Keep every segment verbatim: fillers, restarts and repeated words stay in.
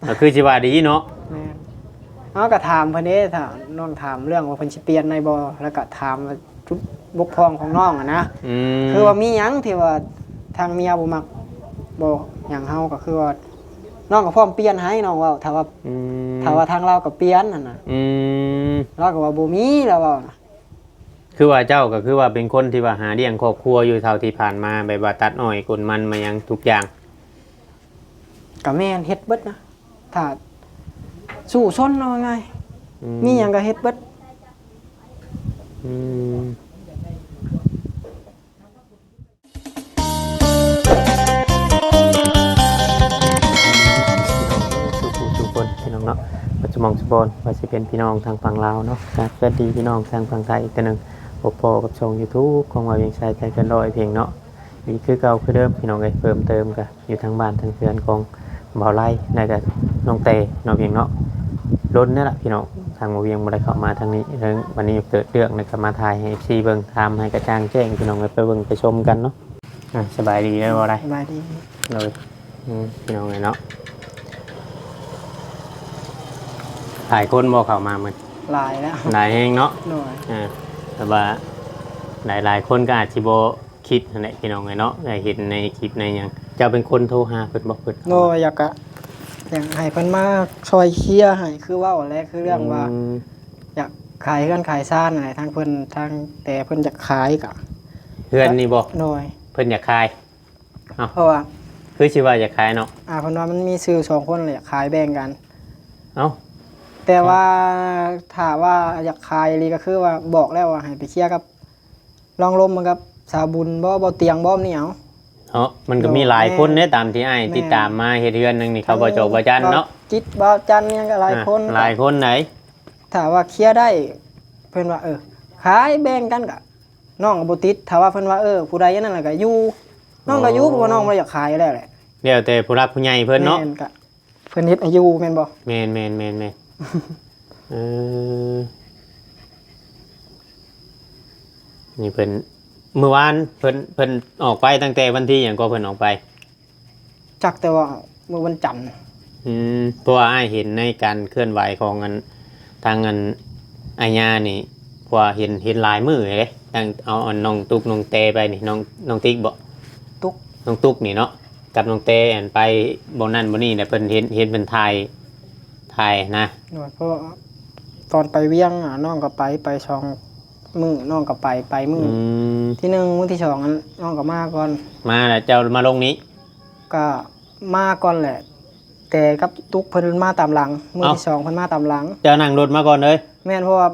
ก็คือสิว่าดีเนาะ แม่น เฮาก็ถามเพิ่นเด้ ถ้าน้องถามเรื่องว่าเพิ่นสิเปลี่ยนได้บ่ แล้วก็ถามว่าจุดบกพร่องของน้องอะนะ อืม คือว่ามีหยังที่ว่าทางเมียบ่มักบ่หยัง เฮาก็คือว่าน้องก็พร้อมเปลี่ยนให้ น้องเว้า ถ้าว่า อืม ถ้าว่าทางลาวก็เปลี่ยนหั่นน่ะ อืม ลาวก็ว่าบ่มีลาวเว้านะ คือว่าเจ้าก็คือว่าเป็นคนที่ว่าหาเลี้ยงครอบครัวอยู่เท่าที่ผ่านมา แบบว่าตัดอ้อยกนมันมาหยังทุกอย่าง ก็แม่นเฮ็ดเบิดนะ ถ้าสู้ซนเอาง่าย อื มีหยังก็เฮ็ดเบิด อืมทุกผู้ทุกคนพี่น้องเนาะ ปัจจุบันสุบอนว่าสิเป็นพี่น้องทางฝั่งลาวเนาะ ครับ สวัสดีพี่น้องทางฝั่งไทยอีกเทื่อหนึ่ง พบพ้อกับช่อง YouTube ของบ่าวเวียงชัยไทยเกินร้อยเพียงเนาะ อีกคือเก่าคือเดิมพี่น้องเอ้ย เพิ่มเติมก็อยู่ทางบ้านทางเฮือนของบ่าวไล่ แล้วก็น้องเตเนาะเพียงเนาะ โดนนี่แหละพี่น้อง ทางบ่าวเวียงบ่ได้เข้ามาทางนี้ แล้ววันนี้เกิดเรื่องแล้วก็มาถ่ายให้ เอฟซี เบิ่ง ถามให้กระจ่างแจ้งพี่น้องเอ้ย ไปเบิ่งไปชมกันเนาะ อ่ะ สบายดีเด้อบ่าวไล่ สบายดี เลย อืม พี่น้องเอ้ยเนาะ หลายคนบ่เข้ามามื้อ หลายแล้ว หลายแฮงเนาะ โดย อ่า แต่ว่าหลายๆคนก็อาจสิบ่คิดหั่นแหละพี่น้องเอ้ยเนาะ ได้เห็นในคลิปในหยัง เจ้าเป็นคนโทรหาเพิ่นบ่ เพิ่น โดยอยากกะอยากให้เพิ่นมาช่วยเคลียร์ให้ คือเว้าแหละ คือเรื่องว่า อืม อยากขายเฮือนขายซานนั่นแหละ ทางเพิ่น ทางแต่เพิ่นอยากขายกะ เฮือนนี่บ่ โดย เพิ่นอยากขาย เพราะว่า คือสิว่าอยากขายเนาะ อ่า เพิ่นว่ามันมีชื่อสองคนเลยอยากขายแบ่งกัน เอ้า แต่ว่าถ้าว่าอยากขายอีหลีก็คือว่าบอกแล้วว่าให้ไปเคลียร์กับ ลองลมมันกับสาวบุญบ่ บ่เตียงบ่นี่เอา เนาะ มันก็มีหลายคนเด้ ตามที่อ้ายติดตามมา เฮ็ดเฮือนหนึงนี่เขาบ่จบบ่จันเนาะ จิตบ่จันเนี่ยก็หลายคน อ่ะ หลายคนไหน ถ้าว่าเคลียร์ได้ เพิ่นว่า เออ ขายแบ่งกันกะ น้องก็บ่ติด ถ้าว่าเพิ่นว่า เออ ผู้ใดอันนั้นน่ะก็อยู่ น้องก็อยู่ เพราะว่าน้องบ่ได้อยากขายแล้วแหละ แล้วแต่ผู้รักผู้ใหญ่เพิ่นเนาะ แม่นกะ เพิ่นเฮ็ดให้อยู่แม่นบ่ แม่นๆๆๆ เออ นี่เพิ่น มื้อวานเพิ่น เพิ่นออกไปตั้งแต่วันที่หยังก็เพิ่นออกไป จักแต่ว่ามื้อวันจันทร์ อืม เพราะว่าอ้ายเห็นในการเคลื่อนไหวของอัน ทางอันอาญานี่ เพราะว่าเห็น เห็นหลายมื้อเลยเด้ ตั้งเอาอันน้องตุ๊กน้องแตไปนี่ น้อง น้องติ๊กบ่ ตุ๊ก น้องตุ๊กนี่เนาะ กับน้องแตอันไปบ่นั่นบ่นี่แหละ เพิ่นเห็น เห็นเพิ่นถ่าย ถ่ายนะ โดยเพราะตอนไปเวียงอ่ะ น้องก็ไป ไปสองมื้อ น้องก็ไป ไปมื้อ อืม ที่หนึ่ง มื้อที่สองอันน้องก็มาก่อน มาแล้วเจ้ามาลงนี้ ก็มาก่อนแหละ แต่กับตุ๊กเพิ่นมาตามหลัง มื้อ เอ้า ที่สองเพิ่นมาตามหลัง เจ้านั่งรถมาก่อนเลย แม่น เพราะว่า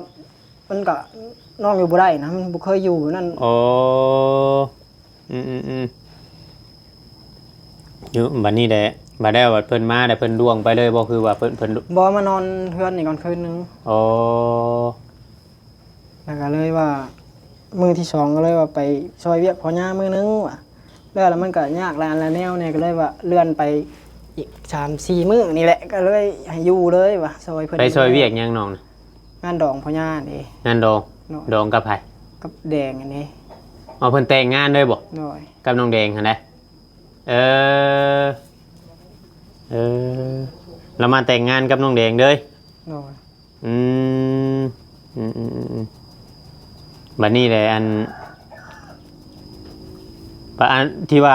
มันก็ น้องอยู่บ่ได้นะ มันบ่เคยอยู่นั่น อ๋อ อืมอืมอืม อยู่บัดนี้แหละ บัดแล้วบัดเพิ่นมาแล้วเพิ่นล่วงไปเลยบ่ คือว่าเพิ่น เพิ่น บ่ มานอนเฮือนนี่ก่อนคืนหนึ่ง อ๋อ แล้วก็เลยว่า มื้อที่สองก็เลยว่าไปซอยเวียกพ่อย่ามื้อหนึ่งว่ะ แล้ว แล้วมันก็ยากหลายอันหลายแนวเนี่ย ก็เลยว่าเลื่อนไปอีกสามสี่มื้อนี่แหละ ก็เลยให้อยู่เลยว่ะ ซอยเพิ่น ไปซอยเวียกหยังน้องน่ะ งานดองพ่อย่านี่ งานดอง โดย ดองกับไผ กับแดงอันนี้ เอาเพิ่นแต่งงานเลยบ่ โดย กับน้องแดงหั่นแหละ เออ เออ แล้วมาแต่งงานกับน้องแดงเลย โดย อืม อืมอืมอืมอืม บัดนี้แหละ อัน ปะอันที่ว่า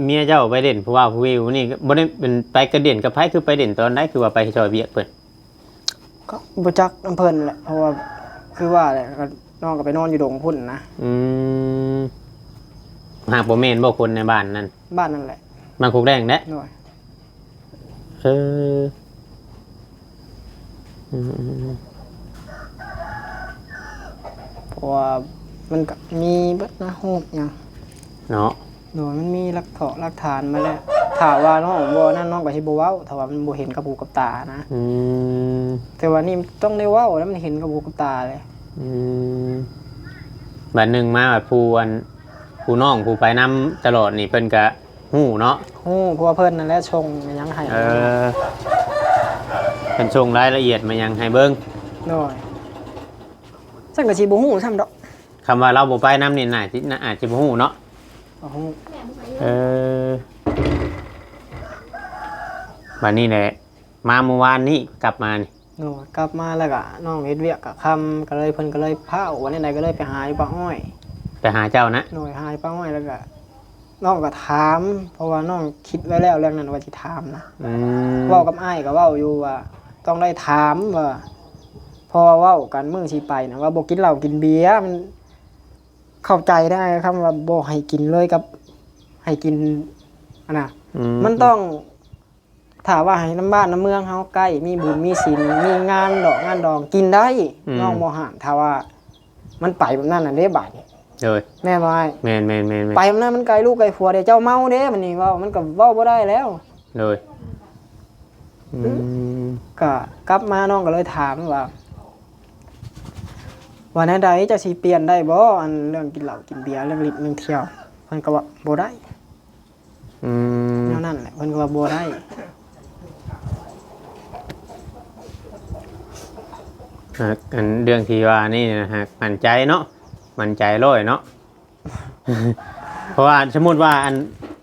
เมียเจ้าไปเล่นผู้ว่าผู้วิวนี่ บ่ได้เป็นไปกระเด่นกับไผ คือไปเด่นตอนใด คือว่าไปซอยเวียกเพิ่น ก็บ่จักนำเพิ่นแหละ เพราะว่าคือว่าแหละ ก็น้องก็ไปนอนอยู่ดงพุ้นนะ อืม หากบ่แม่นบ่คนในบ้านนั่น บ้านนั่นแหละ บ้านโคกแดงแหละ โดย เออ อืมอืมอืม เพราะว่ามันก็มีเบิดนะ ฮู้หยัง เนาะ โดย มันมีหลักเถาะหลักฐานมาแล้ว ถ้าว่าน้องบ่นั่น น้องก็สิบ่เว้า ถ้าว่ามันบ่เห็นกับหูกับตานะ อืม แต่ว่านี่ต้องได้เว้าแล้ว มันเห็นกับหูกับตาเลย อืม บัดหนึ่งมาบัดผู้อัน ผู้น้องผู้ไปนำตลอดนี่เพิ่นก็ฮู้เนาะ ฮู้ เพราะว่าเพิ่นนั่นแหละส่งหยังให้ เออ เพิ่นส่งรายละเอียดมาหยังให้เบิ่ง โดย ซั่นก็สิบ่ฮู้ซ้ำดอก คำว่าเราบ่ไปนำนี่น่าสิ น่า อาจสิบ่ฮู้เนาะ บ่ฮู้ เออ บัดนี้แหละ มาเมื่อวานนี้กลับมานี่ โดย กลับมาแล้วก็น้องเฮ็ดเวียกก็ค่ำ ก็เลย เพิ่นก็เลยพาออก วันใดก็เลยไปหาอยู่ป่าอ้อย ไปหาเจ้านะ โดย หาอยู่ป่าอ้อย แล้วก็น้องก็ถาม เพราะว่าน้องคิดไว้แล้วเรื่องนั้นว่าสิถามนะ อืม เว้ากับอ้ายก็เว้าอยู่ว่า ต้องได้ถามว่า เพราะว่าเว้ากันมื้อสิไปนะ ว่าบ่กินเหล้ากินเบียร์ มันเข้าใจได้คำว่าบ่ให้กินเลยกับ ให้กิน อันน่ะ อืม มันต้อง ถ้าว่าให้นำบ้านนำเมืองเฮาใกล้ มีบุญมีศีล มีงานดอกงานดองกินได้ อืม น้องบ่ห้าม ถ้าว่ามันไปแบบนั้นน่ะเด้บาดนี้ โดย แม่นบ่อ้าย แม่นๆๆๆ ไปแบบนั้นมันไกลลูกไกลผัว เดี๋ยวเจ้าเมาเด้ บัดนี้เว้า มันก็เว้าบ่ได้แล้ว โดย อืม ก็กลับมาน้องก็เลยถามว่า ว่าแนวใดเจ้าสิเปลี่ยนได้บ่ อันเรื่องกินเหล้ากินเบียร์ เรื่องหลิ้นเรื่องเที่ยว เพิ่นก็ว่าบ่ได้ อืม แนวนั้นแหละ เพิ่นก็ว่าบ่ได้ หากอันเรื่องที่ว่านี่นะ หากมั่นใจเนาะ มั่นใจร้อยเนาะ เพราะว่าสมมุติว่าอัน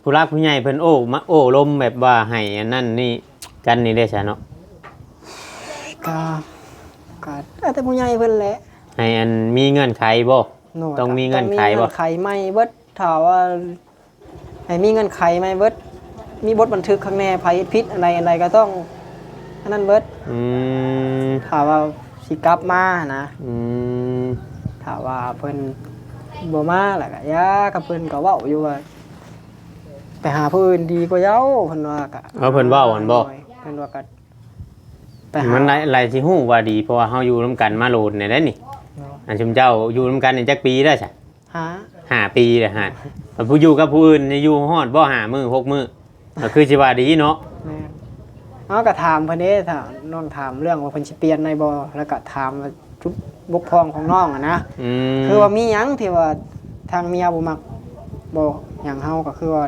ผู้หลักผู้ใหญ่เพิ่นโอ้มาโอ้ลมแบบว่าให้อันนั้นนี่กันนี่ได้ซะเนาะ ก็ ก็แล้วแต่ผู้ใหญ่เพิ่นแหละ ให้อันมีเงื่อนไขบ่ โน่น ต้องมีเงื่อนไขบ่ ต้องมีเงื่อนไขใหม่เบิด ถ้าว่า ให้มีเงื่อนไขใหม่เบิด มีบทบันทึกข้างใน ไผเฮ็ดผิดอันใดอันใดก็ต้อง อันนั้นเบิด อืม ถ้าว่าสิกลับมานะ อืม ถ้าว่าเพิ่นบ่มาแล้วก็อย่า กับเพิ่นก็เว้าอยู่ว่า ไปหาผู้อื่นดีกว่าเย้า เพิ่นว่าก็ เอาเพิ่นเว้าหั่นบ่ โดย เพิ่นว่าก็ไปหา มันหลาย หลายสิฮู้ว่าดี เพราะว่าเฮาอยู่นำกันมาโลดนี่แหละนี่ เนาะ อันซุมเจ้าอยู่นำกันนี่จักปีแล้วซะ ห้า ห้าปีแล้วหั่น ผู้อยู่กับผู้อื่นนี่อยู่ฮอดบ่ ห้ามื้อ หกมื้อ ก็คือสิว่าดีเนาะ แม่น เฮาก็ถามเพิ่นเด้ ถ้าน้องถามเรื่องว่าเพิ่นสิเปลี่ยนได้บ่ แล้วก็ถามว่าจุดบกพร่องของน้องอะนะ อืม คือว่ามีหยังที่ว่าทางเมียบ่มัก บ่หยัง เฮาก็คือว่า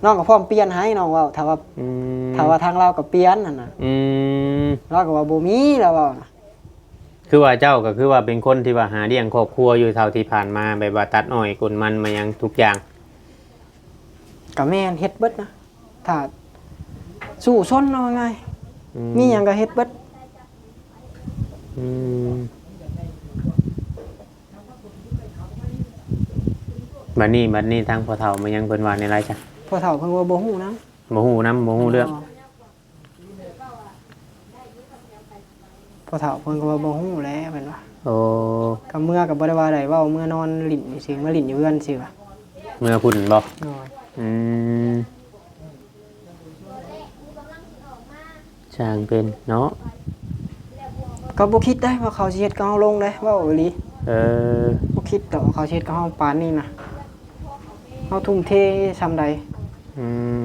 น้องก็พร้อมเปลี่ยนให้ น้องเว้า ถ้าว่า อืม ถ้าว่าทางลาวก็เปลี่ยนหั่นน่ะ อืม ลาวก็ว่าบ่มี ลาวเว้านะ คือว่าเจ้าก็คือว่าเป็นคนที่ว่าหาเลี้ยงครอบครัวอยู่เท่าที่ผ่านมา แบบว่าตัดอ้อยกนมันมาหยังทุกอย่าง ก็แม่น เฮ็ดเบิดนะ ถ้าสู้ซน เอาง่ายๆ อืม มีหยังก็เฮ็ดเบิด อืม บัดนี้ บัดนี้ทางพ่อเฒ่ามายังเพิ่นว่าแนวใดจ้ะ พ่อเฒ่าเพิ่นว่าบ่ฮู้นำ บ่ฮู้นำ บ่ฮู้เรื่อง พ่อเฒ่าเพิ่นก็ว่าบ่ฮู้แหละเพิ่นว่า โอ้ ก็เมือก็บ่ได้ว่าใด เว้าเมือนอนหลิ้นซื่อ มาหลิ้นอยู่เฮือนซื่อว่า เมือพุ้นบ่ โดย อืม ช่างเป็นเนาะ ก็บ่คิดได้ว่าเขาสิเฮ็ดกับเฮาลงเด้ เว้าอีหลี เออ บ่คิดดอกว่าเขาสิเฮ็ดกับเฮาปานนี้นะ เฮาทุ่มเทส่ำใด อืม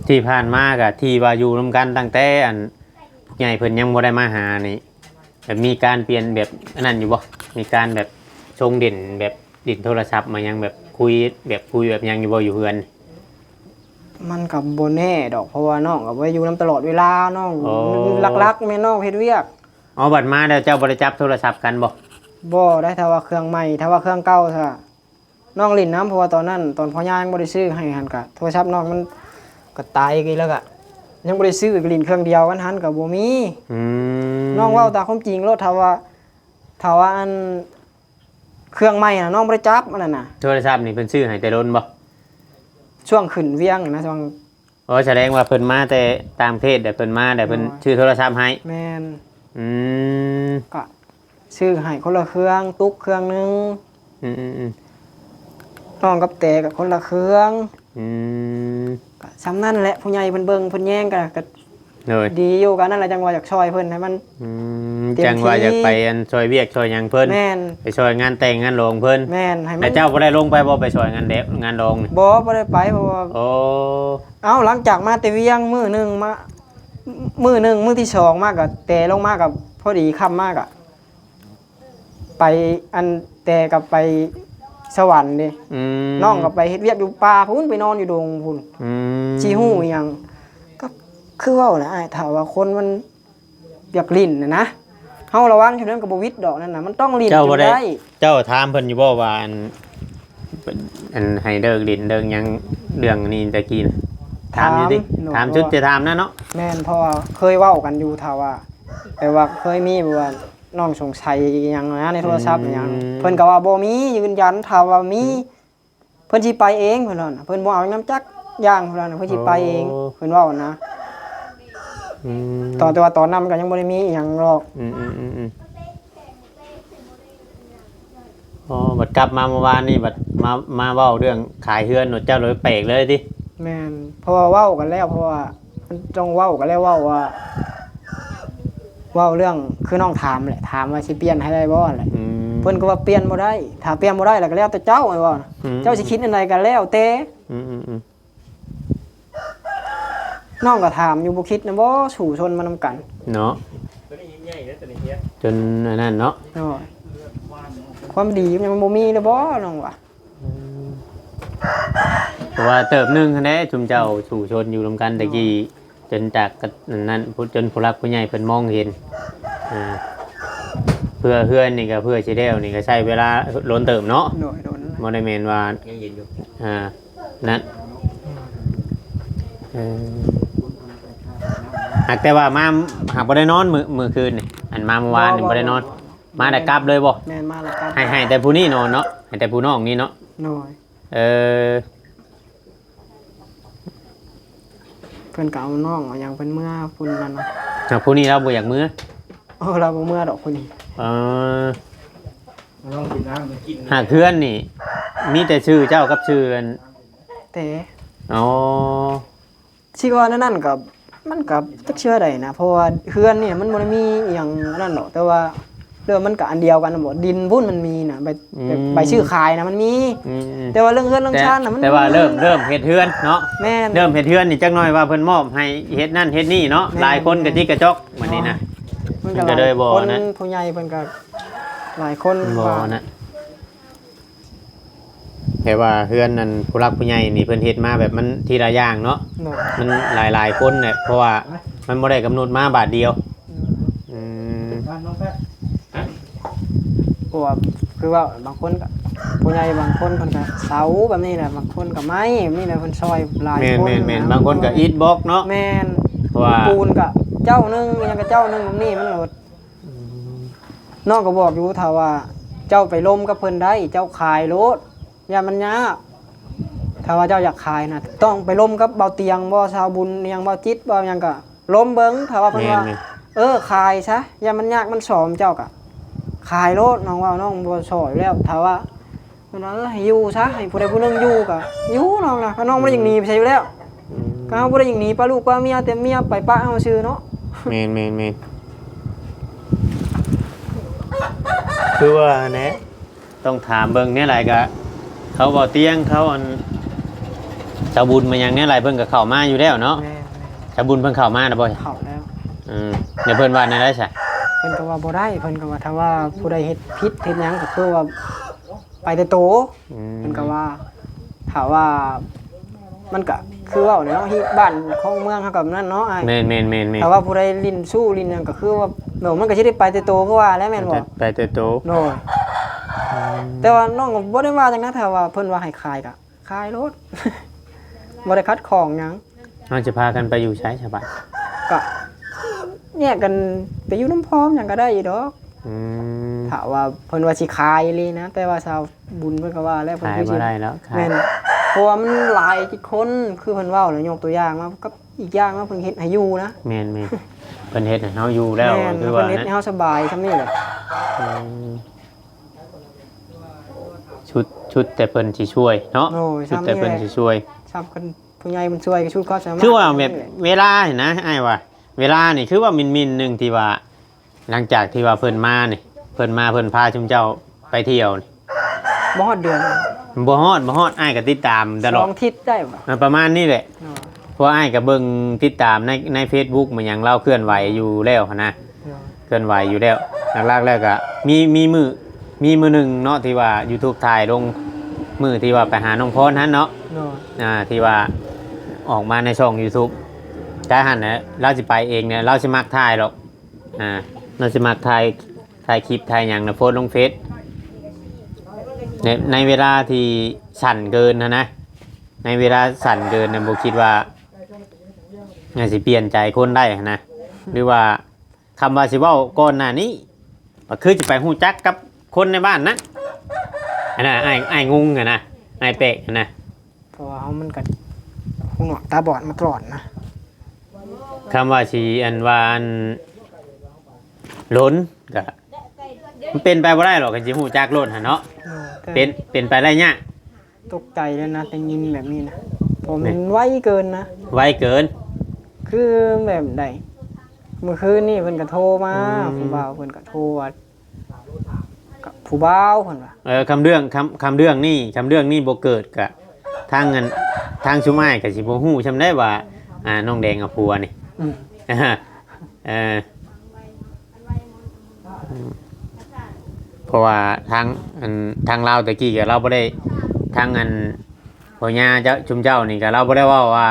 ที่ผ่านมาก็ที่ว่าอยู่นำกันตั้งแต่อัน ผู้ใหญ่เพิ่นยังบ่ได้มาหานี่ แบบมีการเปลี่ยนแบบอันนั้นอยู่บ่ มีการแบบส่งเด่นแบบเล่นโทรศัพท์มายังแบบคุย แบบคุยแบบหยังอยู่บ่อยู่เฮือน มันก็บ่แน่ดอก เพราะว่าน้องก็บ่ได้อยู่นำตลอดเวลา น้อง อ๋อ หลักๆ แม่นน้องเฮ็ดเวียก อ๋อ บัดมาแล้วเจ้าบ่ได้จับโทรศัพท์กันบ่ บ่ได้ ถ้าว่าเครื่องใหม่ ถ้าว่าเครื่องเก่าซะ น้องหลิ้นนำ เพราะว่าตอนนั้น ตอนพ่อย่ายังบ่ได้ซื้อให้หั่นกะ โทรศัพท์น้องมันก็ตายอีกแล้วกะ ยังบ่ได้ซื้อ ก็หลิ้นเครื่องเดียวกันหั่นก็บ่มี อืม น้องเว้าตามความจริงโลด ถ้าว่า ถ้าว่าอันเครื่องใหม่น่ะ น้องบ่ได้จับอันนั้นน่ะ โทรศัพท์นี่เพิ่นซื้อให้แต่โดนบ่ ช่วงขึ้นเวียงน่ะนะ ช่วง อ๋อ แสดงว่าเพิ่นมาแต่ต่างประเทศ แต่เพิ่นมา แต่เพิ่น อ๋อ ซื้อโทรศัพท์ให้ แม่น อืม ก็ซื้อให้คนละเครื่อง ตุ๊กเครื่องหนึ่ง อืมๆๆ น้องกับแต่ก็คนละเครื่อง อืม ก็ส่ำนั้นแหละ ผู้ใหญ่เพิ่นเบิ่งเพิ่นแยงก็ ก็ โดย ดีอยู่ ก็นั่นแหละ จั่งว่าอยากช่วยเพิ่นให้มัน อืม เต็มที่ จั่งว่าอยากไปอันช่วยเวียกช่วยหยังเพิ่น แม่น ไปช่วยงานแต่งงานหลวงเพิ่น แม่น ให้มัน แต่เจ้าบ่ได้ลงไปบ่ ไปช่วยงานแดะ งานหลวงนี่ บ่ บ่ได้ไป เพราะว่า โอ้ เอ้า หลังจากมาแต่เวียงมื้อหนึ่งมา มื้อหนึ่ง มื้อที่สองมาก็ แต่ลงมาก็พอดีค่ำมาก็ ไปอันแต่ก็ไปสวรรค์เด้ อืม น้องก็ไปเฮ็ดเวียกอยู่ป่าพุ้น ไปนอนอยู่ดงพุ้น อืม สิฮู้อิหยัง ก็คือเว้าแหละอ้าย ถ้าว่าคนมันอยากหลิ้นน่ะนะ เฮาระวังอยู่นั้นก็บ่วิดดอกนั่นน่ะ มันต้องหลิ้น เจ้าบ่ได้ จนได้ เจ้าถามเพิ่นอยู่บ่ว่าอัน อันให้เลิกเล่นเลิกหยังเรื่องนี้ตะกี้น่ะ ถามอยู่ติ ถาม ถาม โดย ชุดจะถามนะเนาะ แม่น เพราะว่าเคยเว้ากันอยู่ ถ้าว่า แต่ว่าเคยมีแบบว่าน้องสงสัยอิหยังนะในโทรศัพท์ อืม อิหยัง เพิ่นก็ว่าบ่มี ยืนยัน ถ้าว่ามี อืม เพิ่นสิไปเอง เพิ่นว่าน่ะ เพิ่นบ่เอานำจักอย่าง เพิ่นว่าน่ะ เพิ่นสิไปเอง โอ้ เพิ่นเว้านะ อืม ตอน แต่ว่าตอนนั้นมันก็ยังบ่ได้มีอิหยังหรอก อืม อืม อืม อืม อ๋อ บัดกลับมาเมื่อวานนี่ บัดมา มาเว้าเรื่องขายเฮือน เจ้าเลยแปลกเลยติ แม่น เพราะว่าเว้ากันแล้ว เพราะว่ามันต้องเว้ากันแล้ว เว้าว่า เว้าเรื่อง คือน้องถามแหละ ถามว่าสิเปลี่ยนให้ได้บ่แหละ อืม เพิ่นก็ว่าเปลี่ยนบ่ได้ ถ้าเปลี่ยนบ่ได้แล้วก็แล้วแต่เจ้า เพิ่นว่า อืม เจ้าสิคิดอันใดก็แล้วแต่ อืม อืม อืม น้องก็ถามอยู่ บ่คิดนะบ่ สู่ชนมานำกัน เนาะ ตัวนี้ใหญ่แล้วตัวนี้เฮีย จนอันนั้นเนาะ โอ้ย ความดีมันบ่มีเลยบ่ น้องว่า อืม เพราะว่าเติบหนึ่งหั้นแหละ ชุมเจ้าสู่ชนอยู่นำกันตะกี้ จนจากอันนั้น ผู้ จนผู้หลักผู้ใหญ่เพิ่นมองเห็น อ่า เพื่อเฮือนนี่ก็ เพื่อสิแล้วนี่ก็ใช้เวลาโดนเติบเนาะ โดย โดน บ่ได้แม่นว่า ยังเย็นอยู่ อ่า นั่น เออ หากแต่ว่ามา หากบ่ได้นอนมื้อ มื้อคืนนี่ อันมาเมื่อวานนี่ บ่ บ่ บ่ได้นอน บ่ มาแต่กลับเลยบ่ แม่น มาแล้วกลับ ให้ ให้แต่ผู้นี้นอนเนาะ ให้แต่ผู้น้องนี่เนาะ โดย เออ เพิ่นก็เอาน้องเอาหยังเพิ่นเมือพุ่นนั่นน่ะ หากผู้นี้ลาวบ่อยากเมือ โอ้ ลาวบ่เมือดอกผู้นี้ เออ ลองกินน้ำมากิน หากเฮือนนี่ มีแต่ชื่อเจ้ากับชื่ออัน แต่ อ๋อ สิว่าแนวนั้นก็ มันก็จักสิว่าใดนะ เพราะว่าเฮือนนี่มันบ่ได้มีอิหยังอันนั้นดอก แต่ว่าเรื่องมันก็อันเดียวกันน่ะบ่ ดินพุ่นมันมีนะ ใบ อืม ใบซื้อขายนะมันมี อืม แต่ว่าเรื่องเฮือนเรื่อง แต่ ชานน่ะมัน แต่ว่าเริ่ม เริ่มเฮ็ดเฮือนเนาะ แม่น เริ่มเฮ็ดเฮือนนี่จักหน่อยว่าเพิ่นมอบให้เฮ็ดนั่นเฮ็ดนี่เนาะ แม่น หลายคนกระจิกกระจอกบัดนี้นะ มันก็ มันก็เลยบ่ หลายคน นะ ผู้ใหญ่เพิ่นก็หลายคน บ่ ว่า นะ แต่ว่าเฮือนนั่นผู้หลักผู้ใหญ่นี่เพิ่นเฮ็ดมาแบบมันทีละอย่างเนาะ โดย มันหลายๆคนแหละ เพราะว่ามันบ่ได้กำหนดมาบาทเดียว อืม อืม เพราะว่าคือว่าบางคนก็ ผู้ใหญ่บางคนเพิ่นก็เสาแบบนี้แหละ บางคนก็ไม้แบบนี้แหละ เพิ่นซอยหลาย แม่น คน แม่น แม่น นะ บางคนก็อิฐบล็อกเนาะ แม่น เพราะว่า ปูนก็เจ้าหนึ่ง อิหยังก็เจ้าหนึ่ง แบบนี้มันโลด อืม น้องก็บอกอยู่ ถ้าว่าเจ้าไปล้มกับเพิ่นได้ เจ้าขายโลด ย่านมันยาก ถ้าว่าเจ้าอยากขายนะ ต้องไปล้มกับเบาเตียง บ่ สาวบุญ อิหยัง เบาจิต บ่ อิหยังก็ล้มเบิ่ง ถ้าว่าเพิ่นว่า แม่นๆ เออ ขายซะ ย่านมันยากมันสอมเจ้าก็ขายโลด น้องว่าน้องบ่ซ่ออยู่แล้ว ถ้าว่าเพิ่นว่า เออ ให้อยู่ซะ ให้ผู้ใดผู้หนึ่งอยู่ก็อยู่ น้องนะ เพราะน้องบ่ได้อยากหนีไปไสอยู่แล้ว อืม ก็เฮาบ่ได้อยากหนีปะลูกปะเมีย แต่เมียไปปะเฮาซื่อเนาะ แม่นๆๆ คือว่าแหละ ต้องถามเบิ่งแนวใดก็ เขาเบาเตียง เขาอัน สาวบุญมาหยังแนวใดเพิ่นก็เข้ามาอยู่แล้วเนาะ แม่นๆ สาวบุญเพิ่นเข้ามานะบ่ เข้าแล้ว อืม เดี๋ยวเพิ่นว่าแนวใดซะ เพิ่นก็ว่าบ่ได้ เพิ่นก็ว่าถ้าว่าผู้ใดเฮ็ดผิดเฮ็ดหยังก็คือว่าไปแต่โต อืม เพิ่นก็ว่า ถ้าว่า มันก็คือเว้าแหละเนาะ ที่บ้านของเมืองเฮาก็นั่นเนาะอ้าย แม่นๆๆๆ ถ้าว่าผู้ใดลิ้นสู้ลิ้นหยังก็คือว่า เดี๋ยวมันก็สิได้ไปแต่โตคือว่าแหละ แม่นบ่ ไปแต่โต โดย อืม แต่ว่าน้องก็บ่ได้ว่าหยังนะ ถ้าว่าเพิ่นว่าให้ขายก็ขายโลด บ่ได้ขัดข้องหยัง เฮาสิพากันไปอยู่ไสซะบัด ก็แยกกันไปอยู่นำพ่อหยังก็ได้อยู่ดอก อืม ถ้าว่าเพิ่นว่าสิขายอีหลีนะ แต่ว่าสาวบุญเพิ่นก็ว่าแล้ว เพิ่น ขาย คือสิ บ่ได้แล้ว ขาย แม่น เพราะว่ามันหลายคน คือเพิ่นเว้าแล้ว ยกตัวอย่างมา กับอีกอย่างมา เพิ่นเฮ็ดให้อยู่นะ แม่นๆ เพิ่นเฮ็ดให้เฮาอยู่แล้ว แม่น คือ เพิ่ ว่าน เฮ็ด นะ ให้เฮาสบายส่ำนี้แหละ อืม ชุด ชุดแต่เพิ่นสิช่วยเนาะ โอ้ย ชุดแต่เพิ่น ส่ำนี้แหละ สิช่วย ส่ำคันผู้ใหญ่เพิ่นช่วยก็สุดความสามารถ คือว่าแบบ นี่แหละ เวลานี่นะ อ้ายว่า เวลานี่คือว่ามินๆ หนึ่งที่ว่า หลังจากที่ว่าเพิ่นมานี่ เพิ่นมา เพิ่นพาชุมเจ้าไปเที่ยวนี่ บ่ฮอดเดือน บ่ฮอด บ่ฮอด อ้ายก็ติดตามตลอด สองอาทิตย์ได้บ่ อ่า ประมาณนี้แหละ เนาะ เพราะอ้ายก็เบิ่งติดตามใน ในเฟซบุ๊ก มันหยัง ลาวเคลื่อนไหวอยู่แล้วหั้นนะ เนาะ เคลื่อนไหวอยู่แล้ว หลักๆ แล้วก็มี มีมื้อ มีมื้อหนึ่งเนาะ ที่ว่ายูทูบถ่ายลง มื้อที่ว่าไปหาน้องพรหั้นเนาะ เนาะ อ่า ที่ว่าออกมาในช่องยูทูบ แต่หั้นแหละ ลาวสิไปเองเนี่ย ลาวสิมักถ่ายดอก อ่า ลาวสิมักถ่าย ถ่ายคลิปถ่ายหยังนะ โพสต์ลงเฟซ ใน ในเวลาที่ สั้นเกินหั้นนะ ในเวลาสั้นเกินน่ะ บ่คิดว่าอาจสิเปลี่ยนใจคนได้หั้นนะ หรือว่าคำว่าสิเว้าก่อนหน้านี้ ก็คือสิไปฮู้จักกับคนในบ้านนั้น อันน่ะ อ้าย อ้ายงงหั้นนะ อ้ายแปลกหั้นนะ เพราะว่าเฮามันก็หูหนวกตาบอดมาตลอดนะ คำว่าสิอันว่าอันหลนก็ มันเป็นไปบ่ได้หรอก คันสิฮู้จักโลดหั้นเนาะ เออ แต่ เป็น เป็นไปได้ยาก ตกใจแล้วนะ ได้ยินแบบนี้นะ เพราะมัน นี่ ไวเกินนะ ไวเกิน คือแบบใด เมื่อคืนนี่เพิ่นก็โทรมา อืม ผู้บ่าวเพิ่นก็โทรว่า กับผู้บ่าวเพิ่นว่า เออ คำเรื่อง คำ คำเรื่องนี่ คำเรื่องนี่บ่เกิดกะ ทางอัน ทางซุมอ้ายก็สิบ่ฮู้ซำได้ว่า อ่า น้องแดงเอาผัวนี่ อืม เออ เพราะว่าทางอัน ทางลาวแต่กี้ก็ลาวบ่ได้ ทางอันพ่อย่าเจ้า ชุมเจ้านี่ก็ลาวบ่ได้เว้าว่า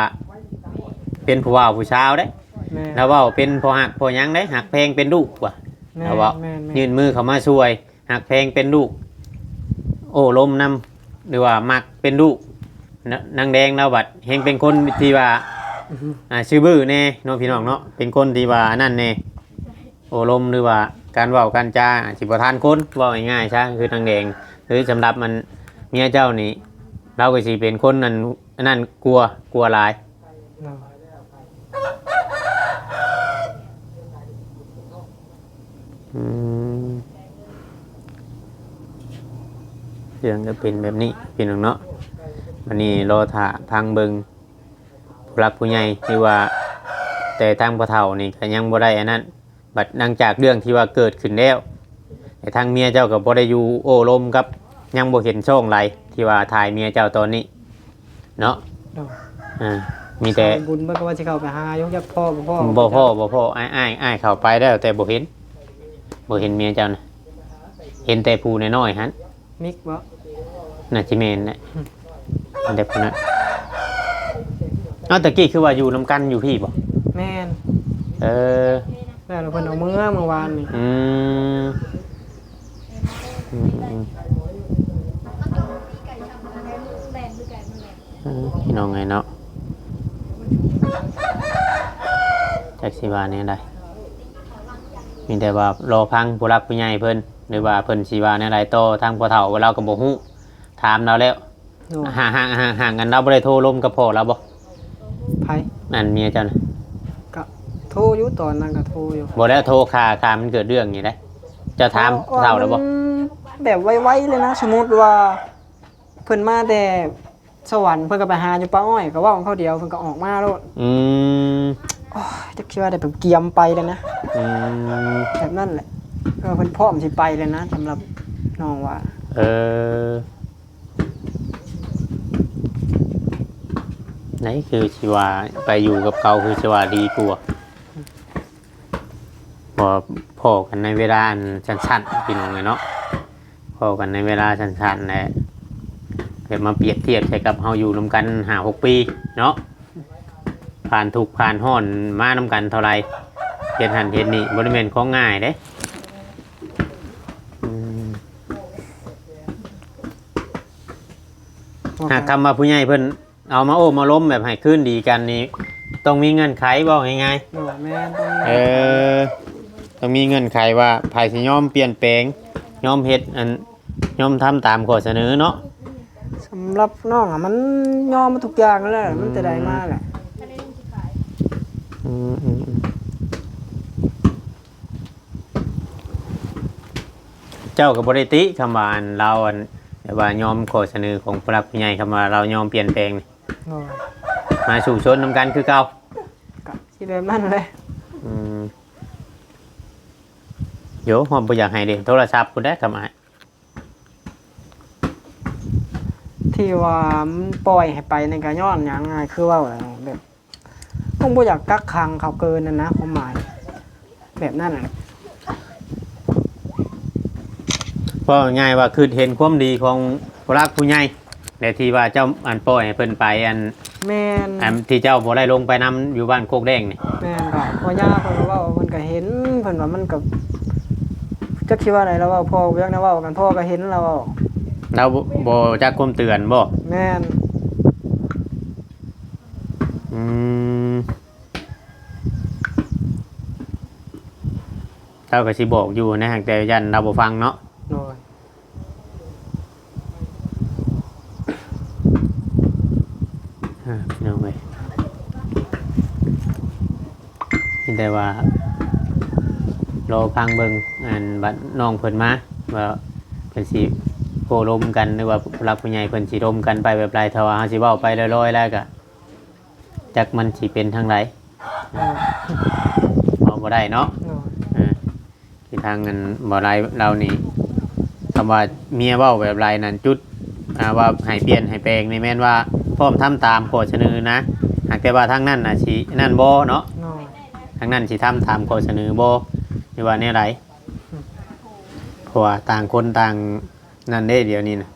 เป็นผู้บ่าวผู้สาวเด้ แม่น ลาวเว้าเป็นพ่อฮักพ่อหยังเด้ ฮักแพงเป็นลูกว่ะ แม่น ลาวเว้า แม่น แม่น ยื่นมือเข้ามาช่วย ฮักแพงเป็นลูก โอ้ลมนำ หรือว่ามักเป็นลูก น- นางแดงลาวบัดแฮงเป็นคนที่ว่า อือฮึ อ่า ซื่อบื้อแน่เนาะพี่น้องเนาะ เป็นคนที่ว่าอันนั้นแน่ โอ้ลมหรือว่าการเว้าการจาอาจสิบ่ทันคน เว้าง่ายๆซะ คือนางแดง คือสำหรับมันเมียเจ้านี่ ลาวก็สิเป็นคนนั้น อันนั้นกลัว กลัวหลาย เนาะ อืม เรื่องก็เป็นแบบนี้พี่น้องเนาะ บัดนี้รอท่าฟังเบิ่งผู้หลักผู้ใหญ่ หรือว่า แต่ทางพ่อเฒ่านี่ก็ยังบ่ได้อันนั้น บัดหลังจากเรื่องที่ว่าเกิดขึ้นแล้ว แต่ทางเมียเจ้าก็บ่ได้อยู่โอ้ลมกับ ยังบ่เห็นช่องใดที่ว่าถ่ายเมียเจ้าตอนนี้ เนาะ เนาะ อ่า มีแต่ สายบุญเพิ่นก็ว่าสิเข้าไปหาอยู่ จักพ้อบ่พ้อ บ่พ้อ บ่พ้อ อ้าย อ้าย อ้ายเข้าไปแล้ว แต่บ่เห็น บ่เห็นเมียเจ้านะ เห็นแต่ผู้น้อยๆหั่น มิกบ่ น่าสิแม่นแหละ อืม เห็นแต่ผู้นั้น เอ้า ตะกี้คือว่าอยู่นำกันอยู่พี้บ่ แม่น เออ แล้วเพิ่นเอาเมือเมื่อวานนี่ อืม อืม อืม อืม พี่น้องไงเนาะ จักสิว่าแนวใด มีแต่ว่ารอฟังผู้หลักผู้ใหญ่เพิ่น หรือว่าเพิ่นสิว่าแนวใดต่อ ทางพ่อเฒ่าลาวก็บ่ฮู้ ถามลาวแล้ว โดย ห่าง ห่าง ห่าง ห่างกัน ลาวบ่ได้โทรลมกับพ่อลาวบ่ ไผ นั่นเมียเจ้านะ ก็โทรอยู่ ตอนนั้นก็โทรอยู่ บ่แล้วโทรคา คามันเกิดเรื่องนี่ได้ เจ้าถาม โอ้ เฒ่าลาวบ่ มันแบบไวๆเลยนะ สมมุติว่า เพิ่นมาแต่สวรรค์ เพิ่นก็ไปหาอยู่ป่าอ้อย ก็เว้าของเขาเดียว เพิ่นก็ออกมาโลด อืม โอ้ย จักสิว่าได้แบบเกียมไปเลยนะ อืม แบบนั้นแหละ ก็เพิ่นพร้อมสิไปเลยนะ สำหรับน้องว่า เออ ไหนคือสิว่าไปอยู่กับเขาคือสิว่าดีกว่า พอพ้อกันในเวลาอันสั้นๆ พี่น้องเอ้ยเนาะ พ้อกันในเวลาสั้นๆ แหละ แบบมาเปรียบเทียบใส่กับเฮาอยู่นำกันห้าหกปีเนาะ ผ่านทุกข์ผ่านร้อนมานำกันเท่าใด เฮ็ดหั้นเฮ็ดนี่ บ่ได้แม่นของง่ายเด้ อืม หากคำว่าผู้ใหญ่เพิ่นเอามาโอ้มาล้มแบบให้คืนดีกันนี่ ต้องมีเงื่อนไข เว้าง่ายๆ โดย แม่น ต้องมี เออ ต้องมีเงื่อนไขว่าไผสิยอมเปลี่ยนแปลง ยอมเฮ็ดอัน ยอมทำตามข้อเสนอเนาะ สำหรับน้องอะมันยอมมาทุกอย่างแล้วแหละ มันแต่ใดมาแหละ อืม อืม อืม เจ้าก็บ่ได้ติคำว่าอันลาวอัน แบบว่ายอมข้อเสนอของผู้หลักผู้ใหญ่ คำว่าลาวยอมเปลี่ยนแปลงนี่ โอ้ มาสู้ชนนำกันคือเก่า ก็สิแบบนั้นแหละ อืม โย ฮอดบ่อยากให้เล่นโทรศัพท์พุ้นแหละ คำอ้าย ที่ว่ามันปล่อยให้ไปนี่ก็ย้อนหยังอะ คือเว้าแหละ แบบ คงบ่อยากกักขังเขาเกินนั่นนะ ความหมาย แบบนั้นแหละ เว้าง่ายๆว่าคือเห็นความดีของผู้หลักผู้ใหญ่ และที่ว่าเจ้าอันปล่อยให้เพิ่นไปอัน แม่น อันที่เจ้าบ่ได้ลงไปนำอยู่บ้านโคกแดงนี่ แม่น ก็พ่อย่าเพิ่นก็เว้า เพิ่นก็เห็น เพิ่นว่ามันก็ จักสิว่าใด ลาวเว้า พ่อบ่อยากแนวเว้ากัน พ่อก็เห็น ลาวเว้า ลาวบ่ บ่จักความเตือนบ่ แม่น อืม ลาวก็สิบอกอยู่นะ หากแต่ย่านลาวบ่ฟังเนาะ โดย อ่า พี่น้องเอ้ย มีแต่ว่ารอฟังเบิ่ง อันบัดน้องเพิ่นมา ว่าเพิ่นสิโอ้ลมกัน หรือว่าผู้หลักผู้ใหญ่เพิ่นสิลมกันไปแบบใด ถ้าว่าเฮาสิเว้าไปลอยๆ แล้วก็ จักมันสิเป็นทางใด โดย เว้าบ่ได้เนาะ โดย อ่า ที่ทางอันบ่หลายลาวนี่ คำว่าเมียเว้าแบบใดนั่น จุด อ่า ว่าให้เปลี่ยนให้แปลงนี่แม่นว่าพร้อมทำตามข้อเสนอนะ หากแต่ว่าทางนั้นน่ะสินั่นบ่เนาะ โดย ทางนั้นสิทำตามข้อเสนอบ่ หรือว่าแนวใด อืม เพราะว่าต่างคนต่างนั่นเด้ เดี๋ยวนี้นะ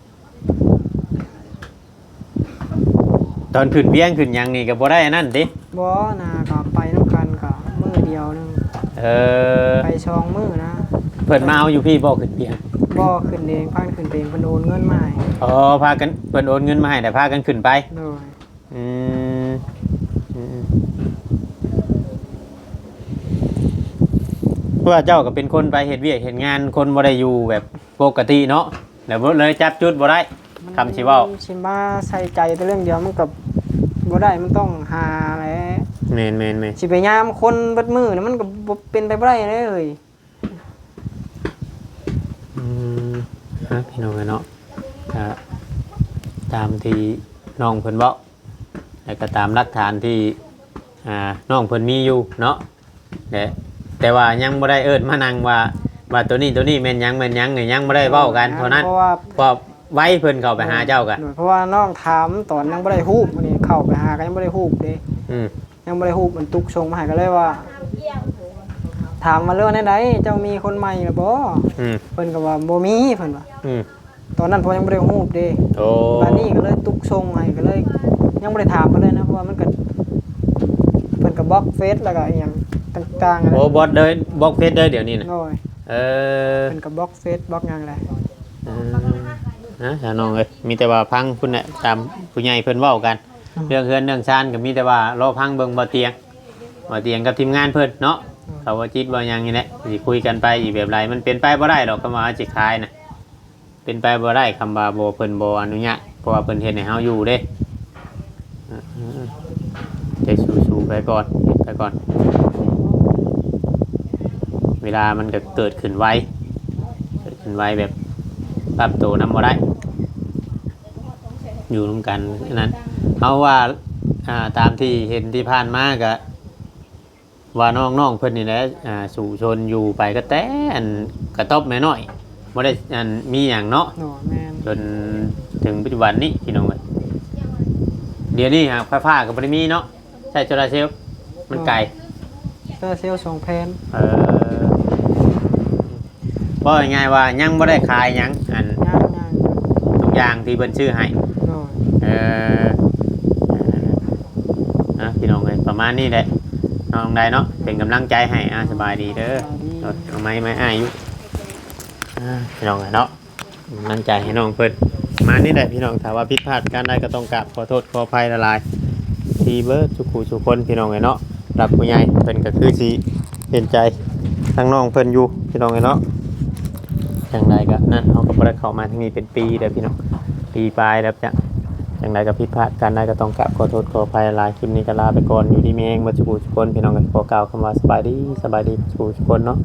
ตอนขึ้นเวียงขึ้นหยังนี่ก็บ่ได้อันนั้นติ บ่นะ ก็ไปนำกันก็มื้อเดียวหนึ่ง เออ ไปสองมื้อนะ เพิ่นมาเอาอยู่พี้บ่ ขึ้นเวียง บ่ ขึ้นเอง พากันขึ้นเอง เพิ่นโอนเงินมาให้ อ๋อ พากัน เพิ่นโอนเงินมาให้ แต่พากันขึ้นไป โดย อืม อืม เพราะว่าเจ้าก็เป็นคนไปเฮ็ดเวียกเฮ็ดงาน คนบ่ได้อยู่แบบปกติเนาะ แล้วเลยจับจุดบ่ได้ มัน คำสิเว้า สิมาใส่ใจแต่เรื่องเดียวมันก็บ่ได้ มันต้องหาแหละ แม่นๆๆ สิไปยามคนเบิดมื้อนี่มันก็บ่เป็นไปบ่ได้เลย อืม ฮะ พี่น้องเอ้ยเนาะ ก็ตามที่น้องเพิ่นเว้า แล้วก็ตามหลักฐานที่ อ่า น้องเพิ่นมีอยู่เนาะ และ แต่ว่ายังบ่ได้เอิ้นมานั่งว่า ว่าตัวนี้ตัวนี้แม่นหยังแม่นหยังนี่ยังบ่ได้เว้ากันเท่านั้น เพราะว่า เพราะไว้เพิ่นเข้าไปหาเจ้าก็ โดย เพราะว่าน้องถามตอนยังบ่ได้ฮูบ มื้อนี้เข้าไปหาก็ยังบ่ได้ฮูบเด้ อืม ยังบ่ได้ฮูบ มันตุกส่งมาให้ก็เลยว่า ถามว่าเรื่องใดๆ เจ้ามีคนใหม่แล้วบ่ อืม เพิ่นก็ว่าบ่มี เพิ่นว่า อืม ตอนนั้นเพิ่นยังบ่ได้ฮูบเด้ โอ้ บาดนี้ก็เลยตุกส่งให้ ก็เลยยังบ่ได้ถามเพิ่นเลยนะ เพราะว่ามันก็ เพิ่นก็บล็อกเฟซ แล้วก็อีหยังต่างๆ โอ้ บล็อกเลย บล็อกเฟซเลยเดี๋ยวนี้นะ โดย เออ เพิ่นก็บล็อกเฟซ บล็อกหยังแหละ เออ นะ สาวน้องเอ้ย มีแต่ว่าฟังพุ่นแหละ ตามผู้ใหญ่เพิ่นเว้ากัน อืม เรื่องเฮือนเรื่องซานก็มีแต่ว่ารอฟังเบิ่งบ่เตียง บ่เตียงกับทีมงานเพิ่นเนาะ อืม เขาว่าจิตว่าหยังนี่แหละ สิคุยกันไปอีกแบบใด มันเป็นไปบ่ได้ดอก คำว่าเฮาสิขายนะ เป็นไปบ่ได้ คำว่าบ่ เพิ่นบ่อนุญาต เพราะว่าเพิ่นเฮ็ดให้เฮาอยู่เด้ เออ ใจสู้ๆไปก่อน เฮ็ดไปก่อน เวลามันก็เกิดขึ้นไว เกิดขึ้นไวแบบปรับตัวนำบ่ได้ อยู่นำกันอันนั้น เฮาว่า อ่า ตามที่เห็นที่ผ่านมาก็ ว่าน้องๆเพิ่นนี่แหละ อ่า สู้ชนอยู่ไปก็แต่อันกระต๊อบแม่น้อย บ่ได้อันมีหยังเนาะ โอ้ แม่น จนถึงปัจจุบันนี้พี่น้องเอ้ย เดี๋ยวนี้หากไฟฟ้าก็บ่ได้มีเนาะ ใช้โซลาร์เซลล์ มันไกล โซลาร์เซลล์สองแผง เออ เว้าง่ายๆว่ายังบ่ได้ขายหยัง อัน ยังๆ ทุกอย่างที่เพิ่นซื้อให้ โอ้ เออ อ่ะ พี่น้องเอ้ย ประมาณนี้แหละ น้องได้เนาะ เป็นกำลังใจให้ อ่ะ สบายดีเด้อ สบายดี เอาไม้ ไม้อ้ายอยู่ อ่ะ พี่น้องเอ้ยเนาะ กำลังใจให้น้องเพิ่น ประมาณนี้แหละพี่น้อง ถ้าว่าผิดพลาดการใดก็ต้องกราบขอโทษขออภัยหลายๆ ที่เบิดทุกผู้ทุกคนพี่น้องเอ้ยเนาะ รับผู้ใหญ่เพิ่นก็คือสิเห็นใจทางน้องเพิ่นอยู่พี่น้องเอ้ยเนาะ จังใดก็นั่น เฮาก็บ่ได้เข้ามาทางนี้เป็นปีแล้วพี่น้อง ปีปลายแล้วจ้ะ จังใดก็ผิดพลาดการใดก็ต้องกราบขอโทษขออภัยหลาย คลิปนี้ก็ลาไปก่อน อยู่ดีมีแฮงเบิดทุกผู้ทุกคนพี่น้องเอ้ย ขอกล่าวคำว่าสบายดี สบายดีทุกผู้ทุกคนเนาะ